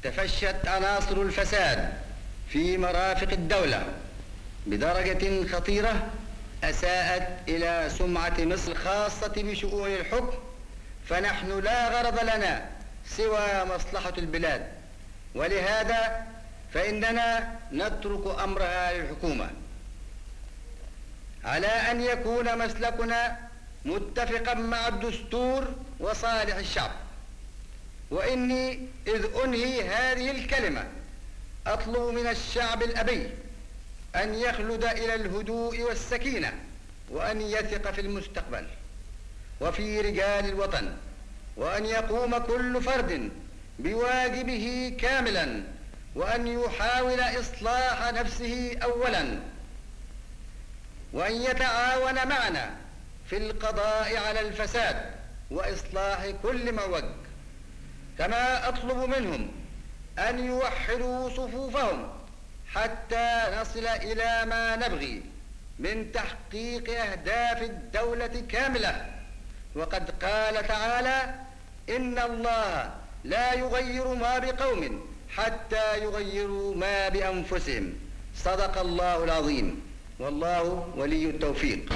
تفشت عناصر الفساد في مرافق الدولة بدرجة خطيرة أساءت إلى سمعة مصر الخاصة بشؤون الحكم، فنحن لا غرض لنا سوى مصلحة البلاد، ولهذا فإننا نترك أمرها للحكومة على أن يكون مسلكنا متفقا مع الدستور وصالح الشعب. وإني إذ أنهي هذه الكلمة أطلب من الشعب الأبي أن يخلد إلى الهدوء والسكينة، وأن يثق في المستقبل وفي رجال الوطن، وأن يقوم كل فرد بواجبه كاملا، وأن يحاول إصلاح نفسه أولا، وأن يتعاون معنا في القضاء على الفساد وإصلاح كل معوج. كما أطلب منهم أن يوحدوا صفوفهم حتى نصل إلى ما نبغي من تحقيق أهداف الدولة كاملة. وقد قال تعالى: إن الله لا يغير ما بقوم حتى يغيروا ما بأنفسهم. صدق الله العظيم، والله ولي التوفيق.